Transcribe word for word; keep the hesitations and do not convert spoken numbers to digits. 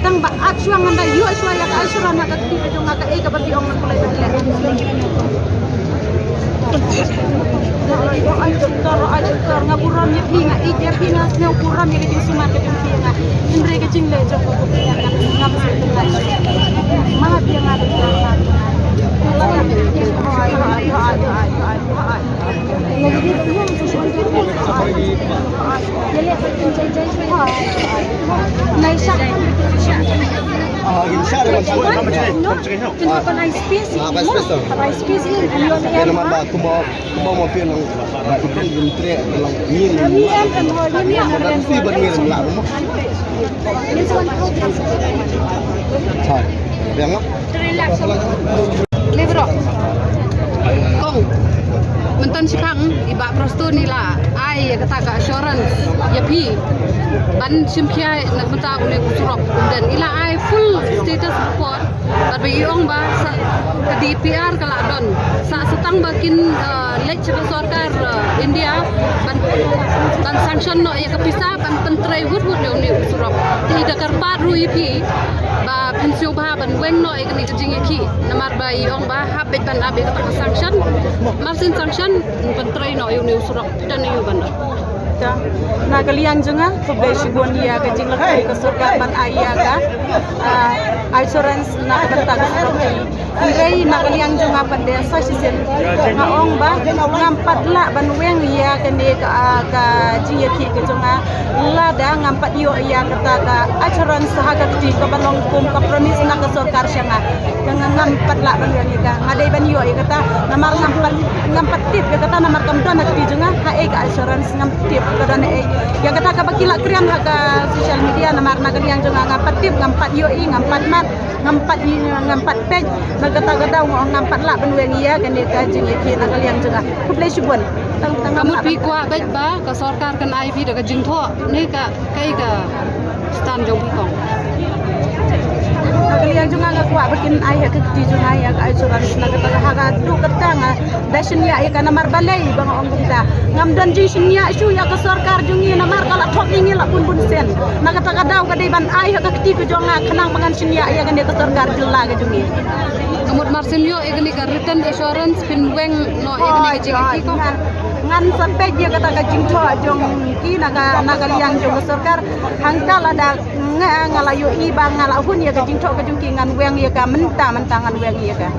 Tang ba at shuwa ngan da ïoh shuwa ïa ka assurance ha ka kti ka jong nga, kaei kaba phi ong ngan pynlong ban leh. Ai doktor, ai doktor, nga burom ïa phi, nga ïeit ïa phi, nga sngewburom ïa ka jingsumar ka jong phi ïa nga. Hynrei ka jingleh jong ka kti ka jong nga, nga mut ban leh. Ma phi ïa nga doktor, ma phi ïa nga. Ai, ai, ai. Kong, mynta shipang i Bah Prestone i la ai ïa kata ka assurance ïa phi ban shim khia na ka bynta une u surok Umden. I la ai full status report. Bad ba i ong ba sa ka D P R ka la don. Sa, sa tang ba kin, uh, leit sha ka sorkar, uh, India ban, ban sanction noh ïa ka pisa ban pyntrei wut wut ïa une u surok. Te i da kyrpad ruh ïa phi ba phin sngewbha ban weng noh ïa kane ka jingïakhih. Namar ba i ong ba hap beit ban ap ïa kata ka sanction. Mar syn sanction pyntrei noh ïa une u surok. Phi don ïa u ban don. Te na ka liang jong nga, khublei shibun ïa ka jinglehkai ka sorkar ban ai ïa ka, ah, assurance na ka bynta ka surok. Hynrei na ka liang jong nga pat de sa shisien nga ong ba ngam pat lah ban weng ïa kane ka, ah, ka jingïakhih ka jong nga lada ngam pat ïoh ïa kata ka assurance ha ka kti kaba long kum ka promise na ka sorkar sha nga. Nga ngam pat lah ban weng ïa ka. Nga dei ban ïoh ïa kata namar ngam pat, ngam pat tip ïa kata namar kam don ha kti jong nga. Haei ka assurance ngam tip ka don haei. Ïa kata kaba ki la kren ha ka social media namar na ka liang jong nga ngam pat tip, ngam pat ïohi, ngam pat mad, ngam pat ï, ngam pat peit. Na kata ka daw nga ong ngam pat lah ban weng ïa kane ka jingïakhih na ka liang jong nga. Khublei shibun. Tang, tang. Ka mut phi kwah beit ba ka sorkar kan ai phi da ka jingthoh ne ka Kaei ka stand jong phi kong? Na ka liang jong nga nga kwah ba kin ai ha ka kti jong nga ïa ka assurance na kata ka ha ka dei kata nga da shaniah ïa ka namar balei ba nga ong kumta. Ngam don jingshaniah shuh ïa ka sorkar jong ngi namar ka la thok ïa ngi la bun bun sien. Na kata ka daw ka dei ban ai ha ka kti ka jong nga khnang ba ngan shaniah ïa kane ka sorkar jylla ka jong ngi. Ka mut mar syn ïoh ïa kane ka written assurance phin weng noh ïa kane ka jingïakhih kong? Ngan, ngan sa peit ïa kata ka jingthoh jong ki na ka, na ka liang jong ka sorkar. Hangta lada nga, nga la ïohi ba nga la hun ïa ka jingthoh ka jong ki ngan weng ïa ka mynta, mynta ngan weng ïa ka.